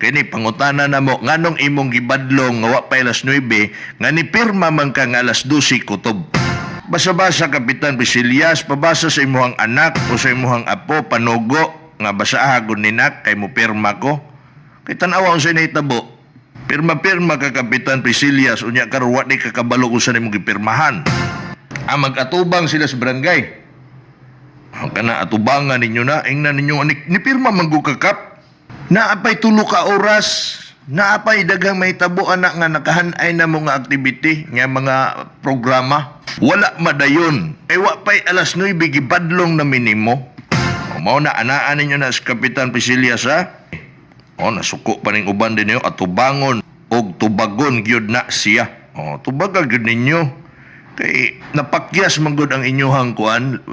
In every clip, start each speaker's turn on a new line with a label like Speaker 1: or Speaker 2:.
Speaker 1: Kini pangutana na mo nganong imong gibadlong nga wa pa alas 9 nga ni pirma man ka nga alas 12 kutob. Basa-basa, Kapitan Priscillas, pabasa sa imuhang anak o sa imuhang apo, panugo nga basaha gud ni nak kay mo pirma ko. Kay tan-awa unsa nahitabo. Pirma-pirma ka, Kapitan Priscillas, unya karon wa di ka kabalo kung sa imong gipirmahan. Ang mag-atubang sila sa barangay. Ang kana atubangan ninyo na, ingnan ninyo ni, ni pirma man gud ka, Kap. Naapay 3 ka oras, naapay daghang mahitabo anak nga nakahanay na mo nga activity, nga mga programa. Wala madayon. Ay wa pay alas 9 gibadlong na minimo. O, mao na anaan ninyo na si Kapitan Priscilla sa. O, nasuko pa ning uban din niyo atubangon og tubagon gyud na siya. O, tubaga gyud ninyo. Kay napakyas man gud ang inyuhang kuan,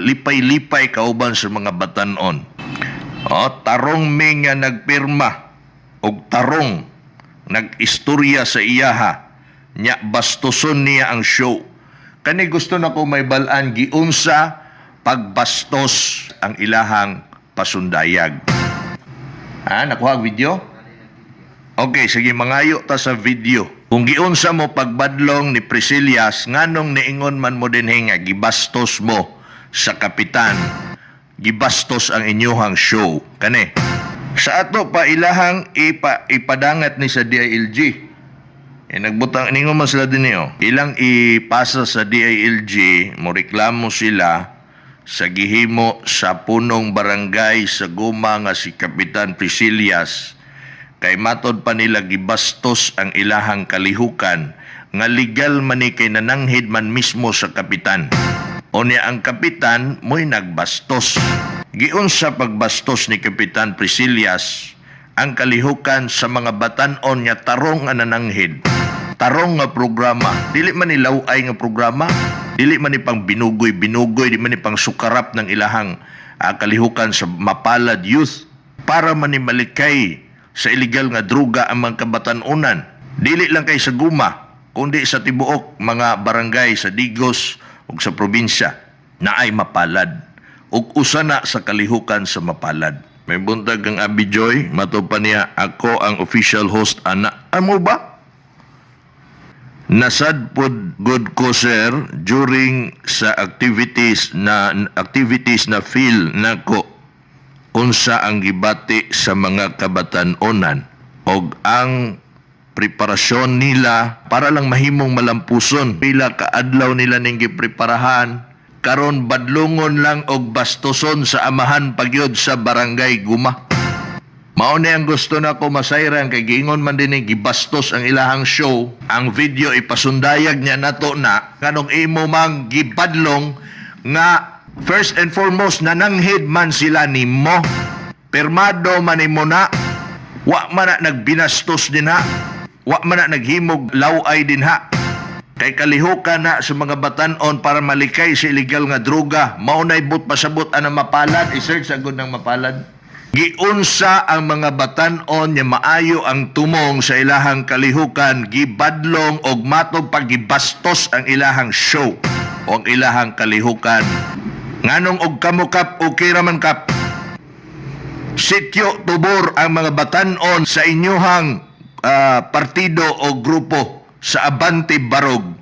Speaker 1: lipay-lipay kauban sa mga batanon. O, tarong mi nga nagpirma og tarong nag-istorya sa iyaha nya bastuson niya ang show. Kani gusto na ko may balaan giunsa pagbastos ang ilahang pasundayag. Ha, nakuha ang video? Okay, sige, mangayo ta sa video. Kung giunsa mo pagbadlong ni Priscillas, nganong niingon man mo dinhi nga gibastos mo sa kapitan, gibastos ang inyuhang show. Kani. Sa ato pa ilahang ipadangat ni sa DILG. Eh, nagbutang ningon man sila din niyo. Ilang ipasa sa DILG, mo reklamo sila sa gihimo sa punong barangay sa Guma nga si Kapitan Priscillas kay matod pa nila gibastos ang ilahang kalihukan nga legal man ni kay nananghid man mismo sa kapitan. O niya ang kapitan mo'y nagbastos. Giunsa pagbastos ni Kapitan Priscillas ang kalihukan sa mga batanon nga tarong nga nananghid. Tarong nga programa. Dili man ni laway nga programa. Dili man ni pang binugoy-binugoy, di man ni pang sukarap ng ilahang kalihukan sa Mapalad Youth para man ni malikay sa illegal nga droga ang mga kabatanunan. Dili lang kay sa Guma, kundi sa tibuok mga barangay sa Digos ug sa probinsya na ay mapalad. Ug usa na sa kalihukan sa Mapalad. May buntag kang Abby Joy, mato pa niya, ako ang official host ana. Amo ba? Nasad pod good ko, sir, during sa activities na feel nako unsa ang gibati sa mga kabatan-onan og ang preparasyon nila para lang mahimong malampuson. Pila ka adlaw nila ning gipreparahan karon badlongon lang og bastoson sa amahan pagyod sa barangay Guma. Mao ni ang gusto na ko masayran kay giingon man din ni gibastos ang ilahang show. Ang video ipasundayag niya nato na kanong imo mang gibadlong nga first and foremost nananghid man sila nimo. Pirmado man nimo na, wa man na nagbinastos din ha. Wa man na naghimog laway din ha. Kay kalihukan na sa mga batanon para malikay sa illegal nga droga. Mao na'y but pasabot ana Mapalad. I-search agad ng Mapalad. Giunsa ang mga batanon nga maayo ang tumong sa ilahang kalihukan, gibadlong og matog pagibastos ang ilahang show o ang ilahang kalihukan. Nganong og kamo, Kap, okay ra man, Kap. Sitio tubor ang mga batanon sa inyuhang partido o grupo sa Abante Barog.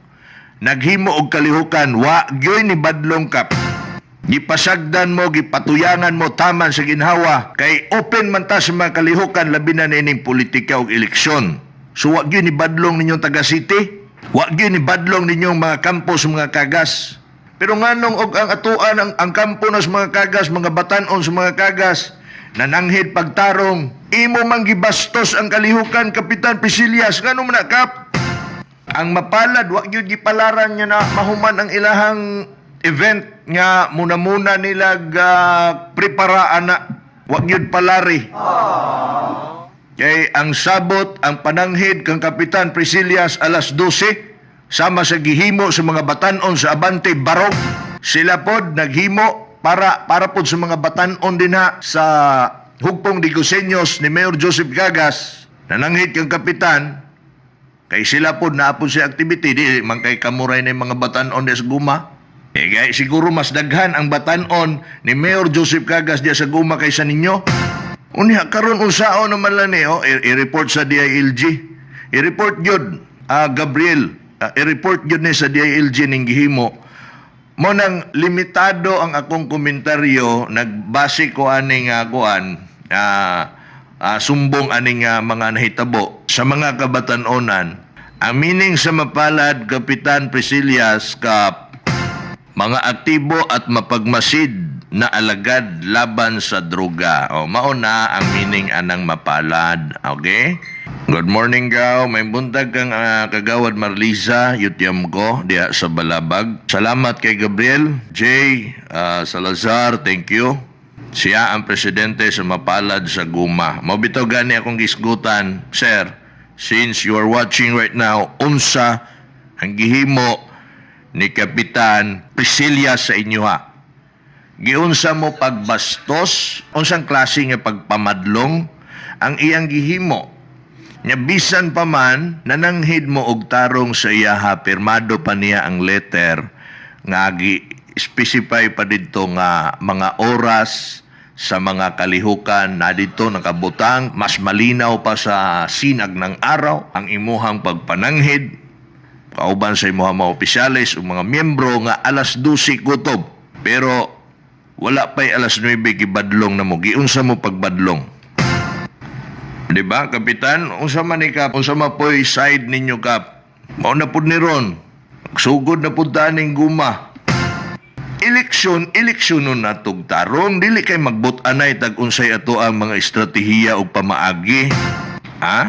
Speaker 1: Naghimo og kalihukan, wa gyoy ni badlong, Kap. Gipasagdan mo, gipatuyangan mo taman sa ginhawa kay open man ta sa mga kalihukan, labi na nining politika ug eleksyon. So wa gyud ni badlong ninyong taga city, wa gyud ni badlong ninyong mga kampo sa mga kagas. Pero nganong og ang atuan ang kampo na sa mga kagas, mga batanon sa mga kagas, nananghid pagtarong, imo mang gibastos ang kalihukan, Kapitan Priscillas, ngano man na, Kap? Ang Mapalad, wa gyud gipalaran niya na mahuman ang ilahang event nga muna-muna nila ga prepara ana, wa gyud palari. Kay ang sabot ang pananghid kang Kapitan Priscillas alas 12 sama sa gihimo sa mga batanon sa Abante Barog. Sila pod naghimo para pod sa mga batanon din ha sa Hugpong Diguseños ni Mayor Joseph Gagas. Nananghid kang kapitan kay sila pod naapod sa activity, di man kay kamuray na yung mga batanon di sa Guma. Eh, gay, siguro mas daghan ang batanon ni Mayor Joseph Cagas diya sa Guma kaysa ninyo. Unya karon unsaon naman lang ni, oh, i-report sa DILG. I-report gyud, Gabriel, i-report gyud ni sa DILG ning gihimo. Mo nang limitado ang akong komentaryo, nagbase ko aning kuan, sumbong aning mga nahitabo sa mga kabatan-onan. Ang meaning sa mapalad, Kapitan Priscillas, kap mga aktibo at mapagmasid na alagad laban sa droga. O, mao na ang meaning anang mapalad. Okay? Good morning, Gaw. May buntag kang kagawad Marlisa, yutyam ko, diha sa Balabag. Salamat kay Gabriel, Jay, Salazar, thank you. Siya ang presidente sa mapalad sa Guma. Mao bitaw gani akong gisgutan, sir, since you are watching right now, unsa ang gihimo ni Kapitan Priscilla sa inyo ha? Giunsa mo pagbastos, unsang klase nga pagpamadlong ang iyang gihimo? Nya bisan pa man nananghid mo og tarong sa iyaha, pirmado pa niya ang letter nga gi specify pa didto nga mga oras sa mga kalihukan na dito nakabutang, mas malinaw pa sa sinag ng araw ang imuhang pagpananghid kauban sa imuhang mga opisyales o mga miyembro nga alas 12 kutob, pero wala pa'y alas 9 gibadlong na mo. Giunsa mo pagbadlong? Di ba, Kapitan? Unsa man ni, Kap? Unsa man po'y side ninyo, Kap? Mao na pud ni ron. Sugod na pud ta ning guma. Eleksyon, eleksyon nun natog tarong. Dili kay magbut-anay tag unsay ato ang mga estratehiya o pamaagi. Ha?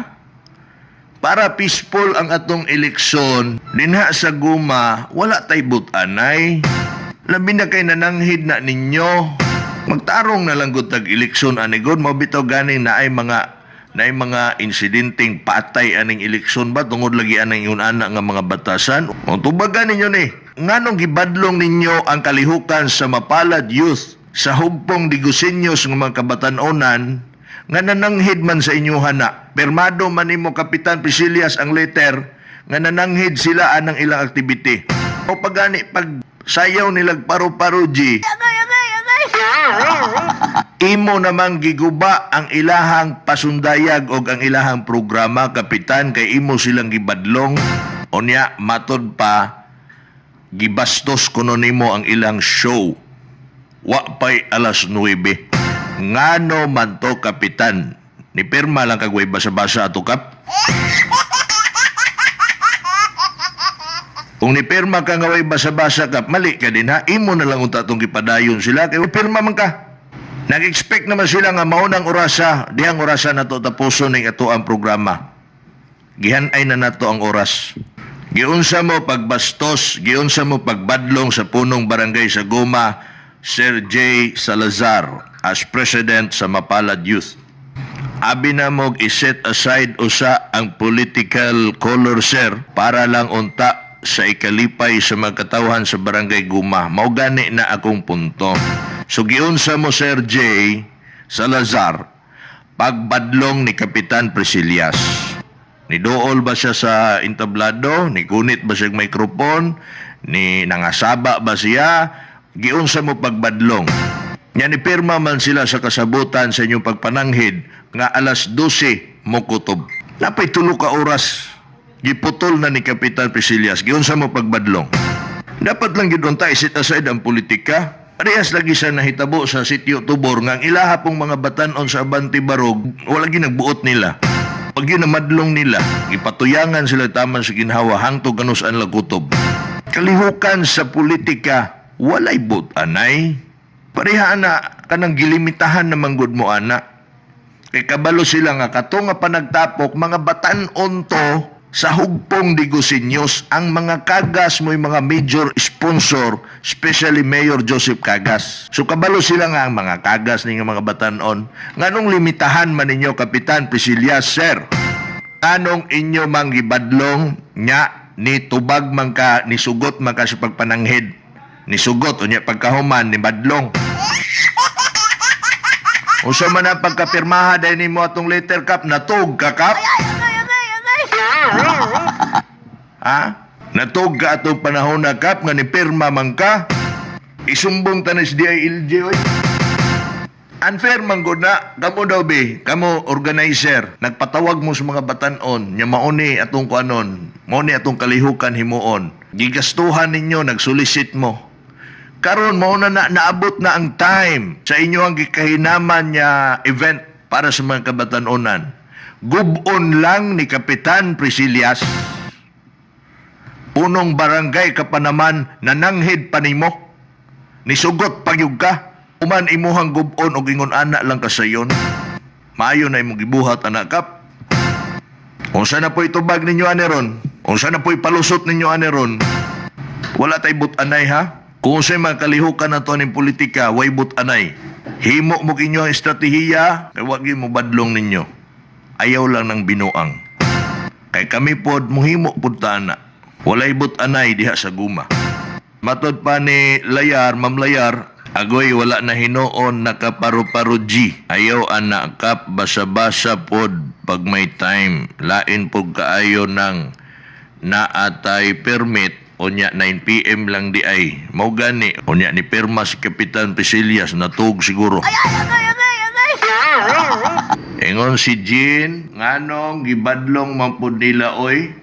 Speaker 1: Para peaceful ang atong eleksyon, dinha sa guma, wala tay but-anay. Labi na kay nananghid na ninyo. Magtarong na lang gud tag eleksyon ani gud, mao bitaw gani naay mga insidenteng patay aning eleksyon ba tungod lagi anang ingon ana nga mga batasan. O tubagan ninyo ni. Nganong gibadlong ninyo ang kalihukan sa Mapalad Youth sa Hugpong Digusenyos nga mga kabatan-onan nga nananghid man sa inyo hana? Permado man nimo, Kapitan Priscillas, ang letter nga nananghid sila anang ilang activity. O pagani pag sayaw nilag paro-paro G, imo namang giguba ang ilahang pasundayag og ang ilahang programa, Kapitan, kay imo silang gibadlong. Unya matod pa gibastos kuno nimo ang ilang show wa pa'y alas 9. Ngano man to, Kapitan? Ni pirma lang kag way basa-basa ato, Kap. Kung ni pirma ka nga way basa-basa, Kap, mali ka din ha. Imo na lang unta atong gipadayon sila kay pirma man ka. Nag-expect naman sila nga mao nang orasa, dihang orasa nato tapuson ning ato ang programa. Gihan-ay na nato ang oras. Giunsa mo pagbastos, giunsa mo pagbadlong sa punong barangay sa Guma, Sir J. Salazar, as president sa Mapalad Youth. Abi na mog i-set aside usa ang political color, sir, para lang unta sa ikalipay sa mga katawhan sa barangay Guma. Mao gani na akong punto. So giunsa mo, Sir J. Salazar, pagbadlong ni Kapitan Priscillas? Niduol ba siya sa entablado? Nikunit ba siya og microphone? Ni nangasaba ba siya? Giunsa mo pagbadlong? Nya ni pirma man sila sa kasabutan sa inyong pagpananghid nga alas 12 mo kutob. Napay 3 ka oras. Giputol na ni Kapitan Priscillas. Giunsa mo pagbadlong? Dapat lang gyud unta i-set aside ang politika. Parehas lagi sa nahitabo sa Sitio Tubor nga ang ilaha pong mga batanon sa Abante Barog, wala gyud nagbuot nila. Pag yun namadlong nila, ipatuyangan sila taman sa ginhawa hangtod kanus-an lang kutob. Kalihukan sa politika, walay but anay. Pareha ana kanang gilimitahan na manggod mo ana. Kay kabalo sila nga kato nga panagtapok mga batan-on to sa Hugpong Digusenyos. Ang mga Kagas mo'y mga major sponsor, especially Mayor Joseph Cagas. So kabalo sila nga ang mga Kagas ni nga mga batanon. Nganong limitahan man ninyo, Kapitan Priscilla, sir? Anong inyo mang gibadlong nya ni tubag man ka, ni sugot man ka sa pagpananghid? Ni sugot unya pagkahuman ni badlong. Unsa man ang pagkapirmaha dahil nimo atong letter, Kap? Natug ka, Kap? Ha? Natug ka atong panahon na, Kap, nga ni pirma man ka? Isumbong tanis DILG oy. Unfair man gud na. Kamo daw be, kamo organizer, nagpatawag mo sa mga batanon, nya mauni atong kuanon, mauni atong kalihukan himuon. Gigastuhan ninyo, nagsolicit mo. Karon mao na na naabot na ang time sa inyo ang gikahinaman nga event para sa mga kabatanunan. Gubon lang ni Kapitan Priscilias. Punong barangay ka pa naman, nananghid pa nimo. Nisugot pagyug ka. Uman imuhang gubon og ingon ana lang kasayon. Maayo na imong gibuhat anak, Kap. Unsa na po'y tubag ninyo ani ron? Unsa na po'y palusot ninyo ani ron? Wala tay but-anay, ha? Kung unsay mga kalihukan na to ning politika, way but-anay. Himo mo inyo ang estratehiya, kay wag gyud mo badlong ninyo. Ayaw lang ng binuang. Kay kami pod muhimo pud ta ana. Walay but-anay diha sa guma. Matod pa ni Layar, Ma'am Layar, agoy wala na hinuon nakaparo-paro G. Ayaw anak, Kap, basa-basa pod pag may time. Lain pod kaayo ng naatay permit unya 9 PM lang di ay. Mao gani unya ni pirma si Kapitan Pisilias natug siguro.
Speaker 2: Ay, agay, agay, agay!
Speaker 1: Ingon si Jean, nganong gibadlong man pud nila oy,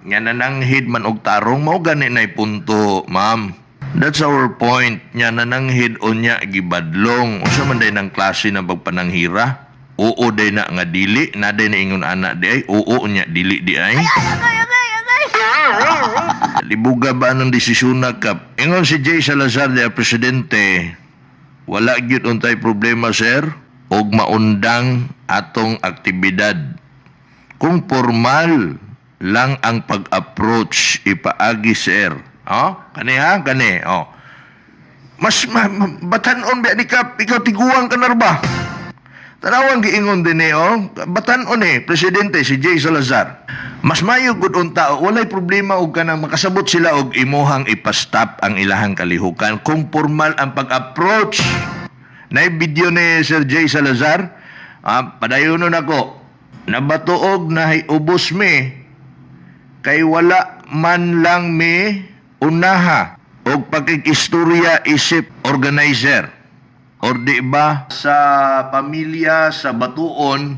Speaker 1: nga nananghid man og tarong, mao gani nay punto, ma'am. That's our point, nya nananghid unya gibadlong. Unsa man day ng klase ng pagpananghira? Oo day na nga dili, na day na ingon ana di ay, oo unya dili di ay.
Speaker 2: Ay, agay, agay, agay!
Speaker 1: Libuga ba ng desisyon na, Kap? Ingon si Jay Salazar, di presidente, wala gyud untay problema, sir, og maundang atong aktibidad. Kung formal lang ang pag-approach ipaagi, sir. Oh, kani ha, kani. Oh. Mas batanon ba ni Kap, ikaw tiguang ka na ba? Tanawang giingon din eh, oh. Batanon eh, presidente si Jay Salazar. Mas mayo gud unta, walay problema og kanang makasabot sila og imuhang ipastop ang ilahang kalihukan kung formal ang pag-approach. Na video ni Sir Jay Salazar, ah, padayonon ako. Nabatuog na ubos mi kay wala man lang mi unaha og pakikistorya isip organizer or di ba sa pamilya sa batuon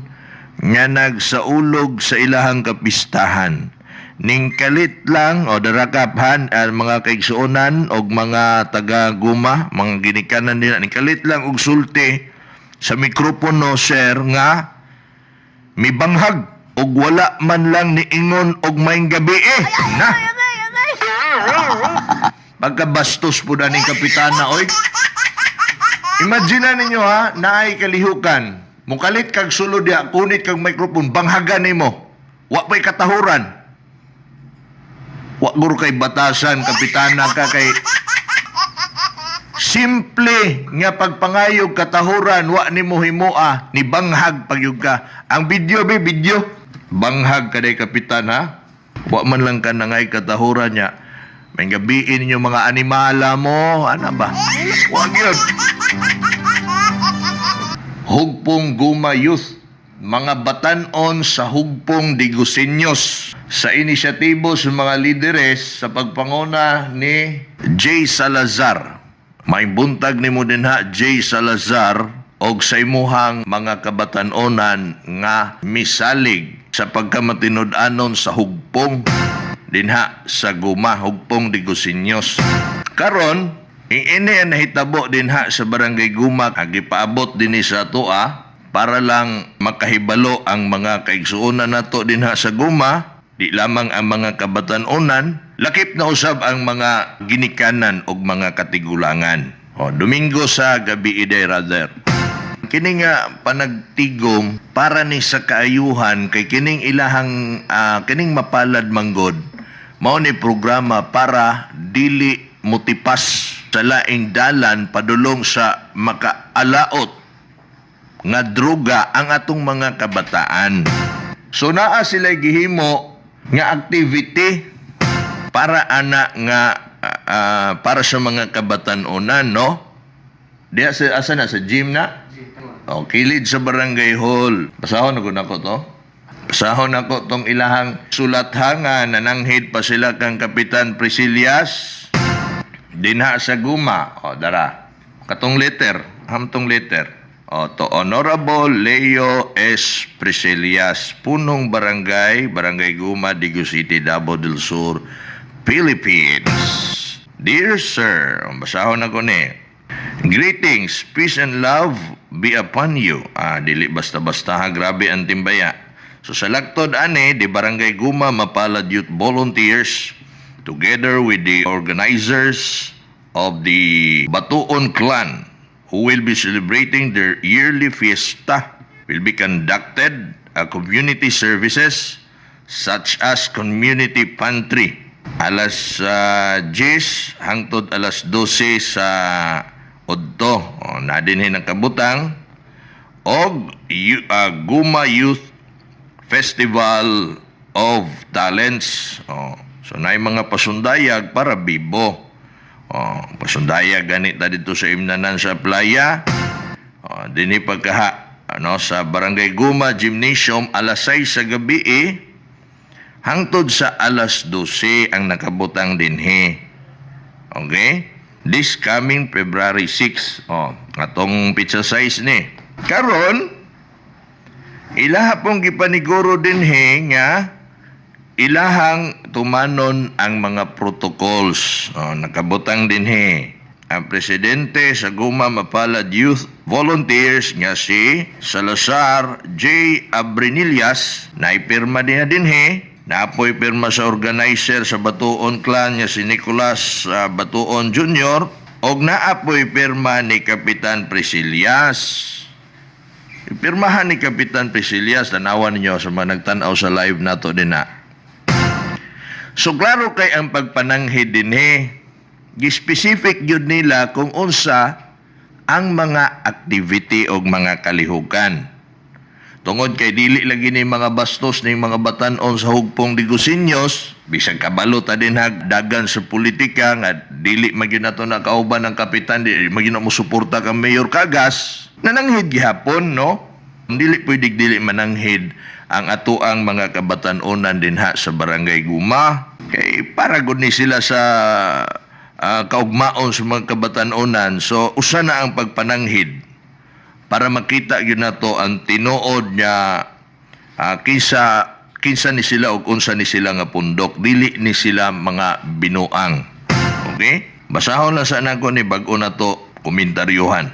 Speaker 1: nga nagsaulog sa ilahang kapistahan ning kalit lang o darakaphan ang mga kaigsuonan og mga taga-guma, mga ginikanan nila, ning kalit lang og sulti sa mikropono, sir, nga mibanghag og wala man lang niingon og maayong gabii na.
Speaker 2: Agay, agay!
Speaker 1: Pagkabastos po na ning kapitana, oy. Imagine na ninyo ha, naay kalihukan. Mukalit kag sulod diha, kunit kag microphone, banghagan nimo. Wa pa'y katahuran. Wa guro kay batasan, kapitana ka kay simple nga pagpangayog katahuran wa nimo himoa ni banghag pagyug ka. Ang video be video banghag ka day, kapitan, ha. Wa man lang ka nangay katahuran niya. May gabiin ninyo mga animala mo, ana ba? Wa gyud. Hugpong Guma Youth, mga batanon sa Hugpong Digusenyos, sa inisyatibo sa mga lideres sa pagpanguna ni Jay Salazar. May buntag nimo dinha, Jay Salazar, og sa imuhang mga kabatan-onan nga misalig sa pagkamatinud-anon sa Hugpong dinha sa Guma, Hugpong Digusenyos. Karon, ini ang nahitabo dinha sa Barangay Guma, gipaabot dinhi sa atoa para lang makahibalo ang mga kaigsuonan nato dinha sa Guma, di lamang ang mga kabatan-onan, lakip na usab ang mga ginikanan og mga katigulangan. O, Domingo sa gabi iday, rather. Kini nga panagtigom para ni sa kaayuhan kay kining ilahang kining mapalad manggod mao ni programa para dili mutipas sa laing dalan padulong sa makaalaot nga droga ang atong mga kabataan. So naa sila gihimo nga activity para ana nga para sa mga kabatan-onan, no? Diya sa asa na sa gym na? O, kilid sa barangay hall. Basahon ako nako to. Basahon ako tong ilahang sulat ha nga nananghid pa sila kang Kapitan Priscilias dinha sa Guma. O, dara. Katong letter, hamtong letter. O, to Honorable Leo S. Priscilias, Punong Barangay, Barangay Guma, Digos City, Davao del Sur, Philippines. Dear Sir, basahon ako ni. Greetings, peace and love be upon you. Ah, dili basta-basta ha, grabe ang timbaya. So sa laktod ani, di Barangay Guma Mapalad Youth Volunteers, together with the organizers of the Batuon Clan, who will be celebrating their yearly fiesta, will be conducted a community services such as community pantry alas 10 hangtod alas 12 sa udto. O, na dinhi ng kabutang og Guma Youth Festival of Talents. Oh, so naay mga pasundayag para bibo. Oh, pasundayag ganit ta dito sa imnanan sa playa. Oh, dinhi pagkaha ano sa Barangay Guma Gymnasium alas 6 sa gabi eh, hangtod sa alas 12 ang nakabutang dinhi. Okay? This coming February 6. Oh, atong pizza size ni. Karon, ilaha pong gipaniguro dinhi nga ilahang tumanon ang mga protocols. Oh, nakabutang dinhi. Ang presidente sa Guma Mapalad Youth Volunteers nga si Salazar J. Abrinillas naipirma din na dinhi. Naapoy pirma sa organizer sa Batuon Clan nga si Nicolas Batuon Jr. og naapoy pirma ni Kapitan Priscilias. Pirmahan ni Kapitan Priscilias, tanawan ninyo sa mga nagtanaw sa live nato din na. So klaro kay ang pagpananghid dinhi, gi-specific gyud nila kung unsa ang mga activity o mga kalihukan. Tungod kay dili lagi ni mga bastos ning mga batan-on sa Hugpong Digusenyos, bisag kabalo ta din dagan sa politika nga dili man gyud nato nakauban ng kapitan, di man gyud na mo suporta kang Mayor Cagas, nananghid gihapon, no? Dili pwede dili mananghid ang atoang mga kabatan-onan dinha sa Barangay Guma. Kay para gud ni sila sa kaugmaon sa mga kabatan-onan. So usa na ang pagpananghid para makita gyud nato ang tinuod nga kinsa kinsa ni sila ug unsa ni sila nga pundok, dili ni sila mga binuang. Okay, basahon lang sa nako ni bag-o na to komentaryuhan.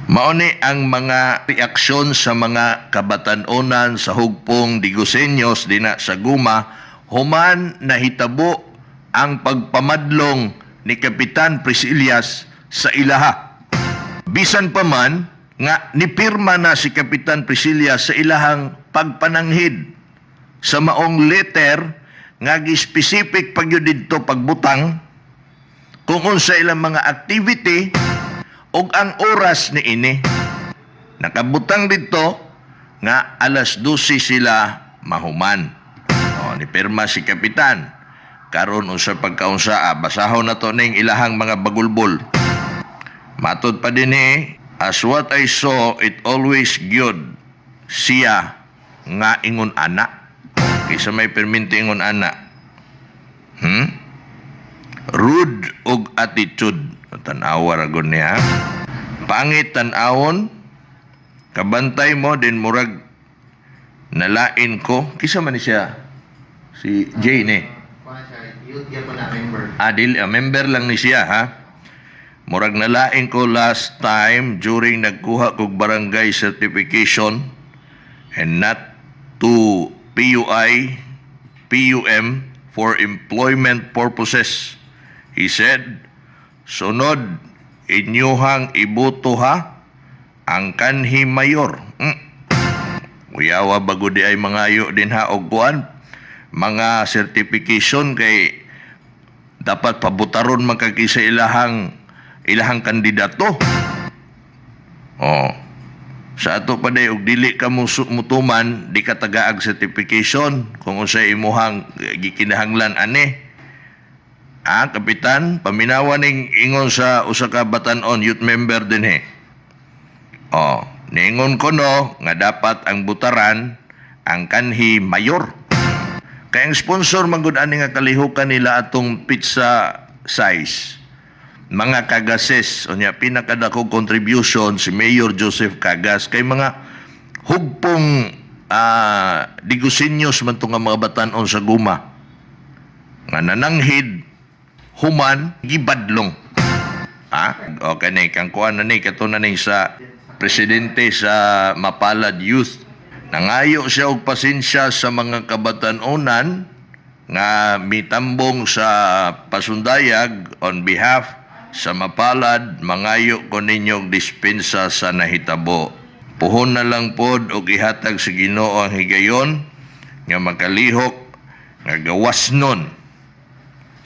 Speaker 1: Mao ni ang mga reaksyon sa mga kabatan-onan sa Hugpong Digusenyos dina sa Guma human nahitabo ang pagpamadlong ni Kapitan Priscilias sa ilaha. Bisan pa man nga nipirma na si Kapitan Priscilla sa ilahang pagpananghid sa maong letter nga gi-specific pa gyud didto pagbutang kung unsa ilang mga activity ug ang oras ni ini. Nakabutang didto nga alas 12 sila mahuman. O, nipirma si Kapitan. Karon unsa pagkaunsa, basahon na to ning ilahang mga bagulbol. Matod pa din eh, as what I saw, it always good siya nga ingon ana. Kaysa may perminti ingon ana. Rude og attitude. Tanawa ra gud niya. Pangit tan-awon. Kabantay mo din murag nalain ko. Kisa man ni siya? Si Jane eh.
Speaker 3: Kuha siya, youth gyud na member.
Speaker 1: Adil, member lang ni siya ha. Murag nalain ko last time during nagkuha kog barangay certification and not to PUI, PUM for employment purposes. He said, "Sunod, inyuhang iboto ha, ang kanhi mayor." Uyawa bago di ay mangayo din ha og kuan, mga certification kay dapat pabutaron man kag sa ilahang ilahang kandidato. Oh. Sa ato pa day og dili ka mo mutuman, di ka tagaag certification kung unsay imuhang gikinahanglan ani. Ah, Kapitan, paminawa ning ingon sa usa ka batan-on youth member dinhi. Oh, niingon ko no nga dapat ang butaran ang kanhi mayor. Kay ang sponsor man gud ani nga kalihukan nila atong pizza size. Mga Kagases. Unya pinakadakong contribution si Mayor Joseph Cagas kay mga hugpong digusinyos man to nga mga batanon sa guma nga nananghid human gibadlong. Ha? Okay ni kang kuan na ni kato na ni sa presidente sa Mapalad Youth. Nangayo siya og pasensya sa mga kabatan-onan nga mitambong sa pasundayag. On behalf sa Mapalad, mangayo ko ninyo og dispensa sa nahitabo. Puhon na lang pod og ihatag sa Ginoo ang higayon nga makalihok nga gawas nun.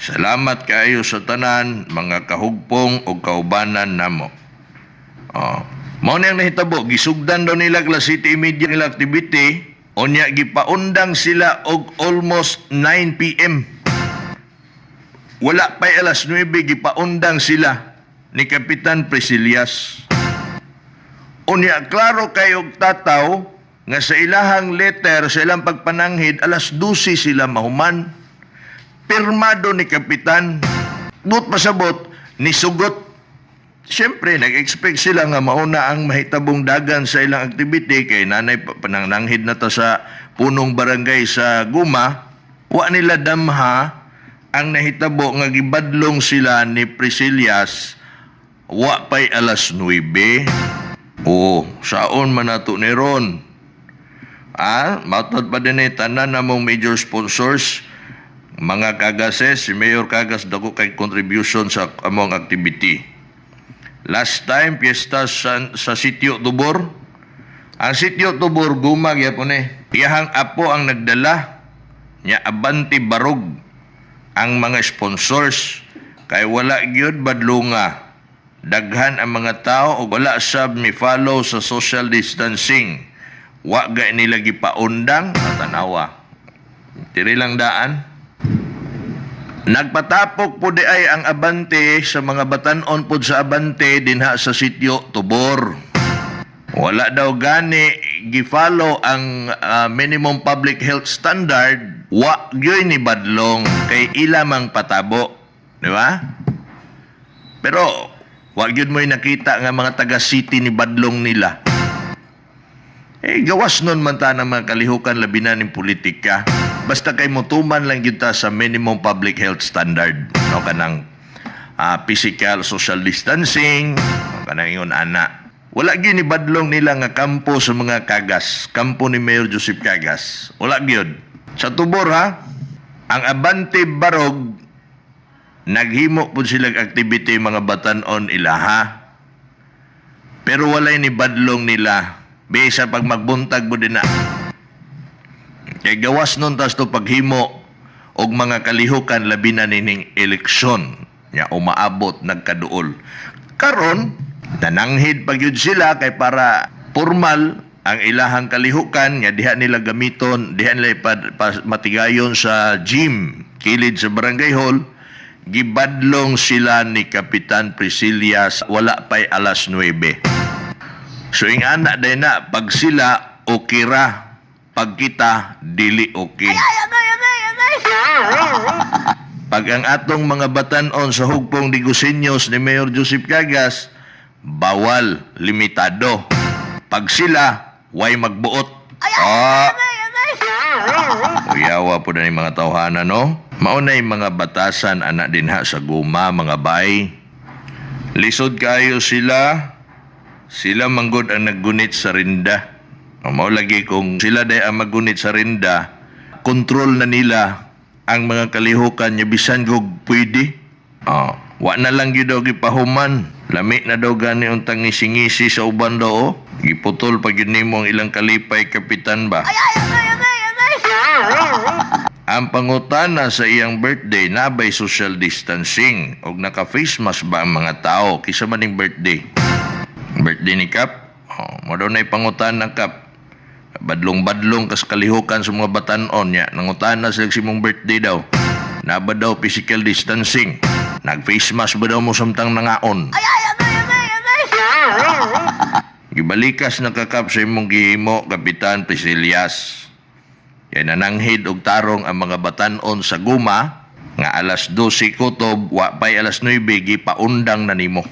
Speaker 1: Salamat kaayo sa tanan mga kahugpong o kaubanan namo. Oh. Mao ni ang nahitabo, gisugdan daw nila la City Media nila activity, unya gipaundang sila og almost 9 PM. Wala pa'y alas 9, gipaundang sila ni Kapitan Priscillas. Unya, klaro kayo og tataw nga sa ilahang letter, sa ilang pagpananghid, alas 12 sila mahuman. Pirmado ni Kapitan. But pasabot, nisugot. Siyempre, nag-expect sila nga mauna ang mahitabong dagan sa ilang activity kay nanay panananghid na ta sa punong barangay sa Guma. Wa nila damha ang nahitabo nga gibadlong sila ni Priscillas wa pa'y alas 9. Oo, saon man nato ni ron. Matod pa din eh, tanan namong major sponsors, mga Kagases, si Mayor Cagas dako kay contribution sa among activity. Last time, piyesta sa Sitio Tubor. Ang Sitio Tubor, gumag yapon eh. Iyahang apo ang nagdala, nya abanti barog ang mga sponsors kay wala gyud badlunga. Daghan ang mga tao ug wala sab mi follow sa social distancing. Wa ga nila gipaundang, tanawa. Tiri lang daan. Nagpatapok po di ay ang Abante sa mga batanon pod sa Abante dinha sa Sitio Tubor. Wala daw gani gi-follow ang minimum public health standard, wa gyud ni badlong kay ila mang patabo, di ba? Pero wa gyud mo'y nakita nga mga taga city ni badlong nila. Eh, gawas nun man ta ng mga kalihukan labi na ning politika. Basta kay motuman lang gyud ta sa minimum public health standard. No, kanang physical social distancing, no, kanang ingon ana. Wala gyud ni badlong nila nga kampo sa mga Kagas, kampo ni Mayor Joseph Cagas. Wala gyud. Sa Tubor ha, ang Abante Barog naghimo pud sila activity mga batan-on ilaha. Pero walay ni badlong nila. Bisa pag magbuntag mo din na. Kay gawas nun tas to paghimo og mga kalihukan labi na nining eleksyon nya umaabot nagkaduol. Karon nananghid pag yun sila kay para formal ang ilahang kalihukan nga diha nila gamiton, diha nila matigayon sa gym kilid sa barangay hall. Gibadlong sila ni Kapitan Priscilla wala pa'y alas 9. So ing ana day na pag sila okay ra, pag kita dili okay.
Speaker 2: Ay, agay, agay, agay!
Speaker 1: Pag ang atong mga batanon sa hugpong Digusenyos ni Mayor Joseph Cagas, bawal, limitado. Pag sila, way magbuot. Ah,
Speaker 2: Agay, agay!
Speaker 1: Uyawa po na yung mga tawhana, no? Mauna yung mga batasan, anak din ha, sa guma, mga bay. Lisod kayo sila, sila manggod ang naggunit sa rinda. O, mao lagi kung sila day ang maggunit sa rinda, kontrol na nila ang mga kalihukan niya bisan kog pwede. Oh, wa na lang gyud daw gipahuman. Lami na daw gani untang ngisi-ngisi sa uban daw. Oh. Giputol pa gyud nimo ang ilang kalipay, kapitan ba?
Speaker 2: Ay, agay, agay, agay!
Speaker 1: Ang pangutana sa iyang birthday nabay social distancing og naka-face mask ba ang mga tao kisa man ning birthday. Birthday ni Kap, oh, mo daw na'y pangutana, Kap. Badlong-badlong kas kalihukan sa mga batanon niya. Nangutana sila sa imong birthday daw. Naba daw physical distancing. Nag-face mask ba daw mo samtang nangaon?
Speaker 2: Ay, ay, agay, agay, agay!
Speaker 1: Gibalikas na kakap sa imong gihimo, Kapitan Priscillas. Kay nananghid og tarong ang mga batanon sa guma Nga alas 12 kutob, wa pay alas 9, gipaundang na nimo.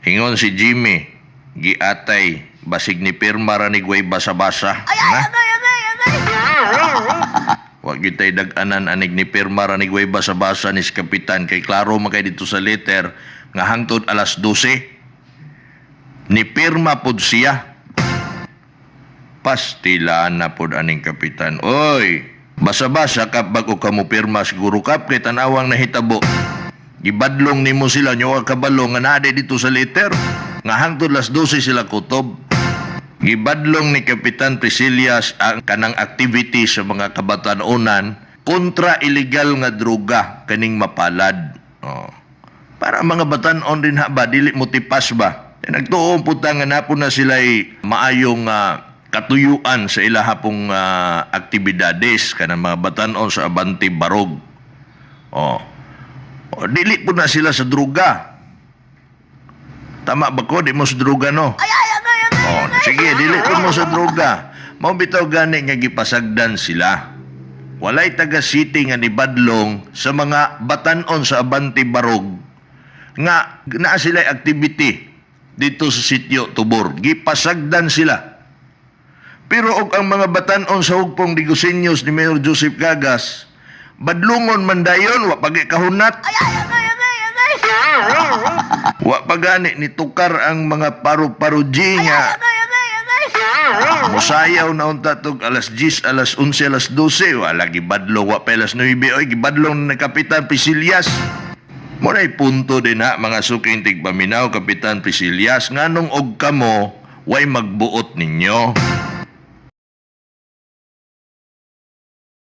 Speaker 1: Ingon si Jimmy, giatay, basig ni pirma ra ni Gway basa-basa.
Speaker 2: Ay, ay,
Speaker 1: Na?
Speaker 2: agay, agay, agay!
Speaker 1: Wa gyud tay dag-anan anig ni pirma ra ni Gway basa-basa ni si Kapitan kay klaro man kay dito sa letter nga hangtod alas 12 ni pirma pod siya. Pastila na pod aning kapitan. Oy, basa-basa kap bago ka mo pirma siguro kap kay tanawang nahitabo. Gibadlong nimo sila nyo wa kabalo nga naa dito sa letter nga hangtod alas 12 sila kutob. Gibadlong ni Kapitan Priscillas ang kanang activity sa mga kabatanunan kontra illegal nga droga kaning mapalad. Oh. Para mga batan-on din ha ba, dili mo tipas ba? E, nagtuo po ta nga napon na sila'y maayong katuyuan sa ilahapong aktibidades kanang mga batan-on sa Abante Barog. Oh. Oh, dili po na sila sa droga. Tama ba ko? Di mo sa droga, no?
Speaker 2: Ay, ay, agay, agay!
Speaker 1: Oh, sige, dili po mo sa droga. Mao bitaw gani nga gipasagdan sila. Walay taga city nga nibadlong sa mga batan-on sa Abante Barog nga naa sila activity dito sa sitio Tubor. Gipasagdan sila. Pero og ang mga batan-on sa Hugpong Digusenyos ni Mayor Joseph Gagas, badlungon man dayon, wa pagi kahunat.
Speaker 2: Ay, ay, agay, agay, agay!
Speaker 1: Wa pa gani ni tukar ang mga paru-paro G nga
Speaker 2: Agay, agay, agay!
Speaker 1: musayaw na unta tog alas 10, alas 11, alas 12. Wala gibadlong, wa pa alas 9. Oy, gibadlong na Kapitan Pisilias. Mo na'y punto din ha, mga suking tigpaminaw, Kapitan Pisilias. Nganong og kamo, way magbuot ninyo.